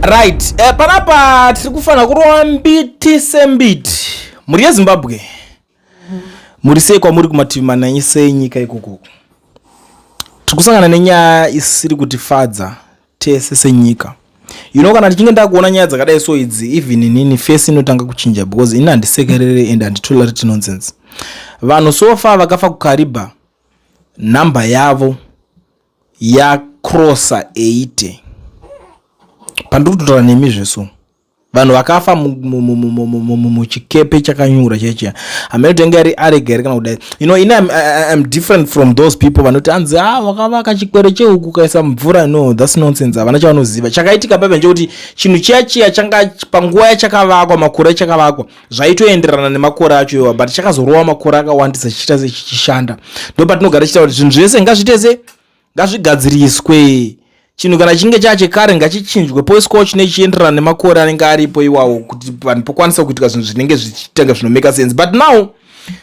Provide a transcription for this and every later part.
Right, panapa tiri kufanira kurova mbiti sembiti. Mhuri yeZimbabwe, muri sei kwamuri kumativi mana senyika ikoko? Tiri kusangana nenyaya isiri kutifadza tese senyika. Kana tichinge ndakuona nyaya dzakadai so idzi, even inini face inotanga kuchinja, because ini handisekerere and handitolerate nonsense. Vanhu so far vakafa kuKariba, nhamba yavo yacrossa 80 pandiri kutotaura nemi zveso. Vanhu vakafa muchikepe chakanyura chechiya, hamene kuti anga ari arega here kana kudai. Ini I'm different from those people vanoti hanzi, "A, wakavaka chikwere chehuku kaisa mvura." No, that's nonsense. Havana chavanoziva. Chakaitika paipa ndechekuti chinhu chiya chiya changa panguva yachakavakwa, makore achakavakwa, zvaitoenderana nemakore acho iwa, but chakazorova makore akawandisa chichiita sechishanda. Ndo patinogara chiita kuti zvinhu zvese ngazviite se ngazvigadziriswe. Chinhu kana chinge chachekare ngachichinjwe, poiswawo chine chienderana nemakore anenge aripo iwawo, kuti vanhu pokwanisa kuitika zvinhu zvinenge zvichitanga zvinomake sense. But now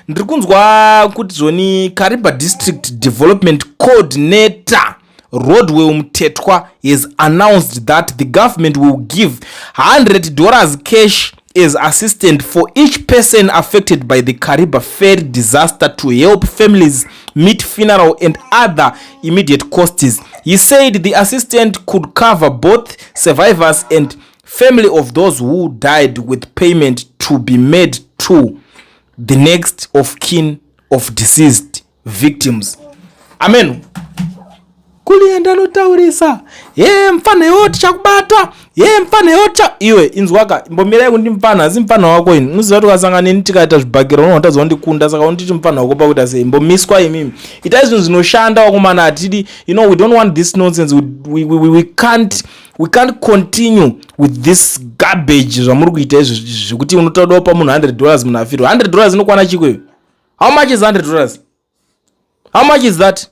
ndiri kunzwa kuti zvoni Kariba District Development Coordinator Rodwell Mutetwa has announced that the government will give $100 cash as assistant for each person affected by the Kariba ferry disaster to help families meet funeral and other immediate costs. He said the assistant could cover both survivors and family of those who died, with payment to be made to the next of kin of deceased victims. Amen. Kulienda notaurisa ye mfana iwo, tichakubata ye mfana iwo ticha. Iwe inzwaka, imbomirai kundi mfana, asi mfana wako ini unoziva kuti ukasangana neni tikaita zvibhakira unotadza kundikunda. Saka unditi mfana wako pakuita sei? Imbomiswa imimi, itai zvinhu zvinoshanda wakomana. Hatidi, we don't want this nonsense. We can't continue with this garbage zvamuri kuita izvi, zvekuti unotodawo pa munhu $100, munhu afirwa. $100 inokwana chiko iyo? How much is $100? How much is that?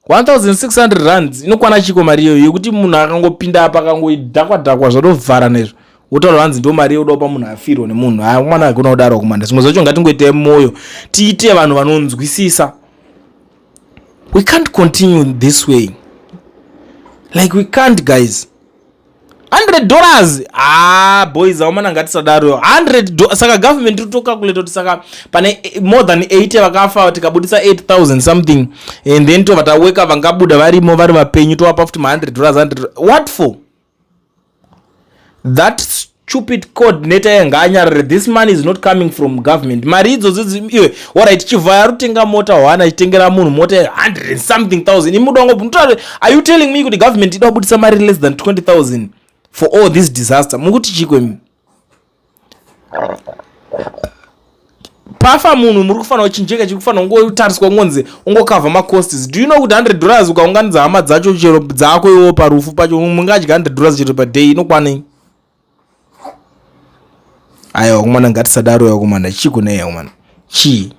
1600 rands. Inokwana chiko mari iyoyo yekuti munhu akangopinda apa akangoidhakwa dhakwa zvatovhara nezvo, wotaura hanzi ndo mari yoda kupa munhu afirwa nemunhu? Haya mwana, hakuna kudaro kumanda. Zvimwe zvacho ngatingoitai mwoyo, tiite vanhu vanonzwisisa. We can't continue this way. Like, we can't, guys. $100, ah boys, aumana, ngatisadaro. 100, saka government iri tocalculate kuti saka pane more than 80 vakafa, tikabudisa 8000 something and then tobva taweka vangabuda varimo vari vapenyu, tovapa futi ma$100. 100 what for? That stupid coordinator ngaanyarare. This money is not coming from government. Mari idzodzo iwe, alright, chivhaya rutenga mota hwana achitengera munhu mota ye100 and something thousand. Imuda, are you telling me kuti government ida kubudisa mari less than 20,000 for all this disaster? Mukuti chiko imi? Pafa munhu, muri kufanira kuchinjeka, chiri kufanira kungotariswa ngonzi ungokavha macosts. Do you know kuti $100 ukaunganidza hama dzacho, chero dzako iwo, parufu pacho mungadya $100 chero paday, inokwanei? Aiwa kumana, ngatisadaro yakumana. Chiko nei yakumana? Chii?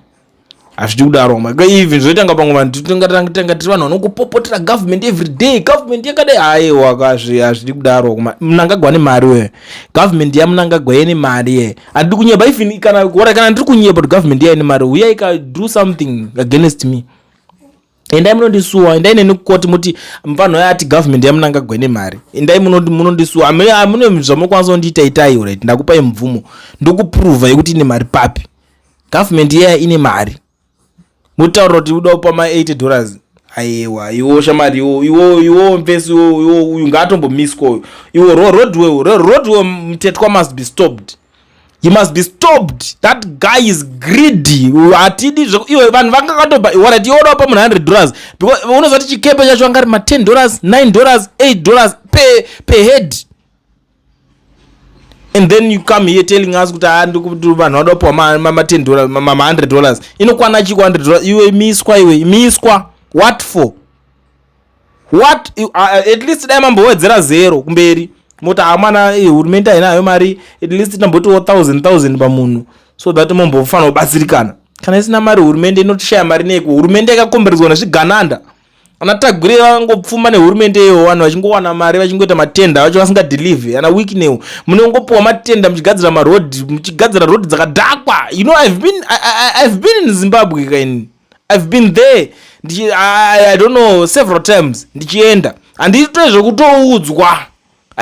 Hazvidi kudaro. Even zvoitanga pamwe vanhu tanga tiri vanhu vanongopopotera government every day, government yakadai. Aiwa, hazvidi kudaro. Mnangagwa nemari we, government yaMnangagwa yene mari ye. Handidi kunyeba. Even kana ora kana ndiri kunyeba kuti government yaine mari, uyai ka do something against me. Endai munondisuwa, endai neni kukoti, muti mufanhu ati government yaMnangagwa ine mari. Endai munondisuwa, mune zvamunokwanisa kundiita, itai. Right, ndakupai mvumo, ndokuprova yekuti ine mari papi. Government iya ine mari. Mutaura kuti uda kupa ma$80. Aiwa iwo shamari, iwo iwo iwo mfesi, iwo iwo uyu ngaatombomiswa uyu. Iwo Rodwell Mutetwa must be stopped. He must be stopped. That guy is greedy. Hatidi iwe vanhu vangakatoba. Alright, iwe uda kupa munhu $100 because unoziva kuti chikepe chacho angari ma$10, $9, $8 per head, and then you come here telling us kuti ah, ndikuti vanhu vada kupiwa ma$10, ma$100. Inokwana chiko $100? Iwe miswa, iwe miswa. What for? What? At least dai mambowedzera zero kumberi, moti hamwana, hurumende hainayo mari, at least tambotiwo thousand thousand pamunhu so that mombofanira kubatsirikana. Kana isina mari hurumende, inotishaya mari neko? Hurumende yakakomberedzwa nezvigananda. Ana Tagwirei vangopfuma nehurumende iyo, vanhu vachingowana mari, vachingoita matenda vacho vasingadeliver. Ana Wicknell, munongopiwa matenda muchigadzira marodhi, muchigadzira rodhi dzakadhakwa. I've been in Zimbabwe kaini. I've been there. I don't know, several times ndichienda, handitoi zvekutoudzwa.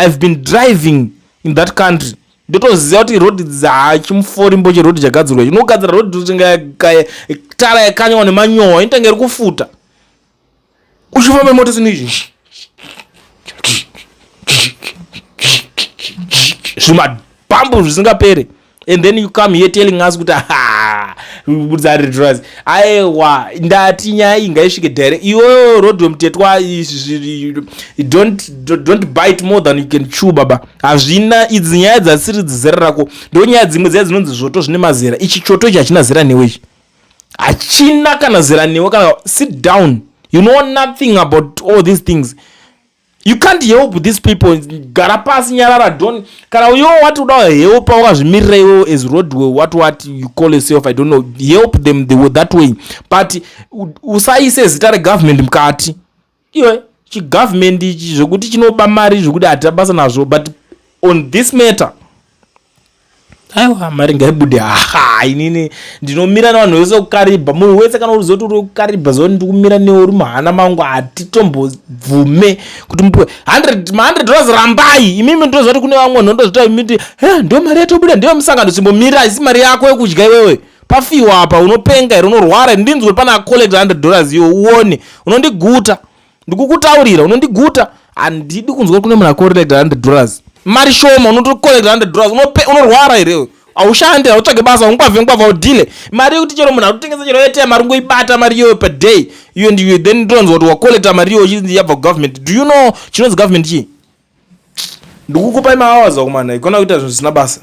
I've been driving in that country, ndotoziva kuti road dzachimuforimbo cheroad chagadzirwa. Chinogadzira road tara yakanywa nemanyowa, inotanga iri kufuta uchifamba mota sini, zvimabhambu zvisingapere, and then you come here telling us kuti budza $100. Aiwa, ndati nyaya iyi ngaisvike direct. Iwewe Rodwell Mutetwa, don't bite more than you can chew, baba. Hazvina idzi nyaya dzasiri dzizera rako. Ndo nyaya dzimwe dziya dzinonzi zvoto zvine mazera. Ichi choto ichi hachina zera newe, ichi hachina kana zera newe. Kana sit down, you know nothing about all these things. You can't help these people. Gara pasi, nyarara. Don kana iwe wati uda helpa, wakazvimirira iwewe as Rodwell, what you call yourself, I don't know, help them that way, but usaise zita regovernment mukati. Iwe chigovernment ichi zvokuti chinoba mari zvokuti hatina basa nazvo, but on this matter, aiwa, mari ngaibude. Haha, inini ndinomira nevanhu vese kukaribha. Munhu wese kana uri zoti uri kukaribha, zoti ndikumira newe, uri muhana mangu. Hatitombobvume kuti mupiwe ma$100. Rambai imimi. Ndoziva kuti kune vamwe vanhu imiti, ndo mari yatobuda, ndeyo musangano. Chimbomira, isi mari yako yekudya iwewe. Pafiwa apa, unopenga here? Unorwara? Ndinzwe pana collect $100 iwe uone. Unondiguta, ndikukutaurira, unondiguta. Handidi kunzwa kune munhu acollecta $100. Mari shoma, unotocollecta $100? Unorwara here? Haushandi, hautsvage basa, ungwavhe ngwavha, udhile mari yekuti chero munhu arikutengesa chero airtime mari ungoibata mari iyoyo per day iyo. Ndiyo then ndonzwa kuti wacollecta mari iyoyo chinzi yabva kugovernment. Do you know chinonzi government chii? Ndikukupai mahours akumana ikona kuita zvinhu zvisina basa.